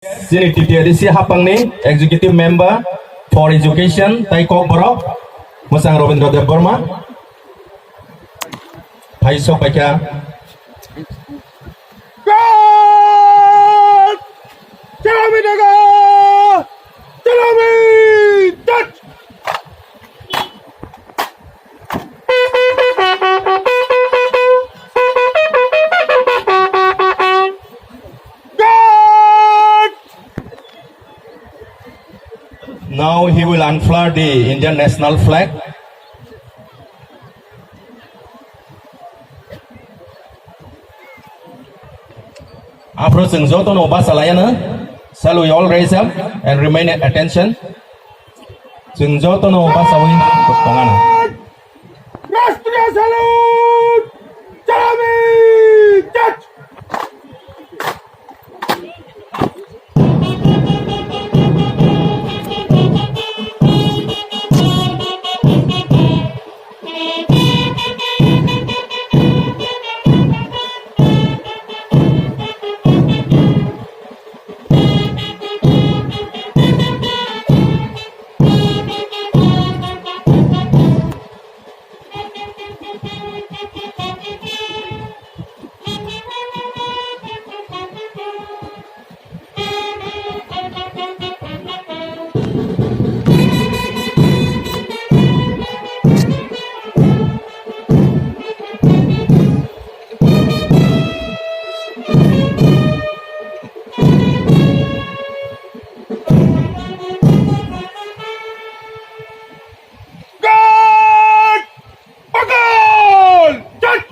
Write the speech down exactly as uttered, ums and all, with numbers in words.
Chini T T A D C hapangni Executive Member for Education tai Kokborok, Mwsang Robindra Debbarma. Phai sok paikha. God! Salami Naga! Salami! Touch! God! Now he will unfurl the Indian national flag. Aphuru chwng jotono basa laiano. Shall we all rise up and remain at attention? Chwng jotono basawi tongano. Rashtriya salute! Salami! Touch! God! Pakal! Touch!